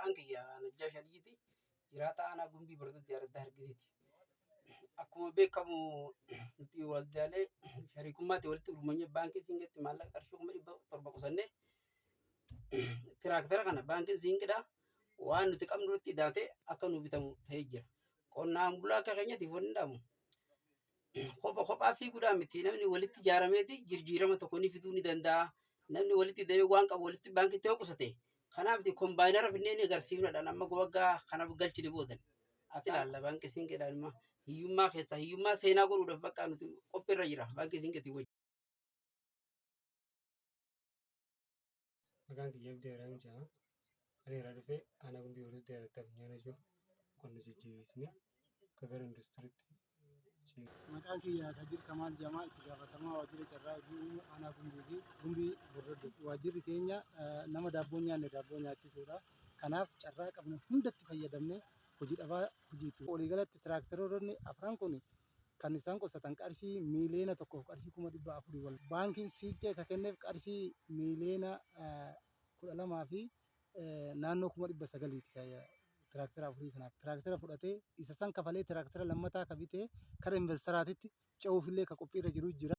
Maqaan kiyya Najjaash Aliyyiiti. Jiraataa aanaa Gumbii Bordoddee Araddaa Hargitiiti. Akkuma beekamu nuti waldaalee shariikummaatti walitti gurmanyee baankii Siinqeetti maallaqa qarshii 700,000 qusannee tiraaktara kana baankiin Siinqidha waan nuti qabnu irratti idaatee akka nu bitamu ta'ee jira. Qonnaan bulaa akka keenyatti wanni dhaamu kopha kophaa fiiguudhaan miti namni walitti ijaarameeti jijjiirama tokko ni fiduu ni danda'a. Namni walitti deemee waan qabu walitti baankitti yoo qusate kanaaf miti kombaayinara finnee ni agarsiifnadhaan amma waggaa kanaaf galchine boodan. Ati ilaalla baankii Siinqeedhaan immoo hiyyummaa keessaa hiyyummaa seenaa godhuudhaaf bakka nuti qophiirra jira baankii Siinqeetiin wajjin. Maqaan kiyya Abdii Araam jedhama. Ani irraa dhufe aanaa Gumbii Bordoddee Araddaa Funyaanaa jiru qonna jajjabeessinee akka gara industiriitti ceenu. Maqaan kiyya Kadir Kamaal jedhama. Itti gaafatamaa waajjira carraa hojii uumuu aanaa Gumbii fi Gumbii Bordoddee. Waajjirri keenya nama daabboo hin nyaanne daabboo nyaachisuudha. Kanaaf carraa qabnu hundatti fayyadamnee hojii dhabaa hojii itti. Waliigalatti tiraaktaroonni afran kun kan isaan qusatan qarshii 1,400,000 wal. Baankiin Siiqqee ka kenneef qarshii 12,900,000 fi naannoo 900,000ti tiraaktara afurii kanaaf. Tiraaktara fudhatee isa san kafalee tiraaktara lammataa ka bitee kara investaraatitti ce'uufillee ka qophiirra jiru jira.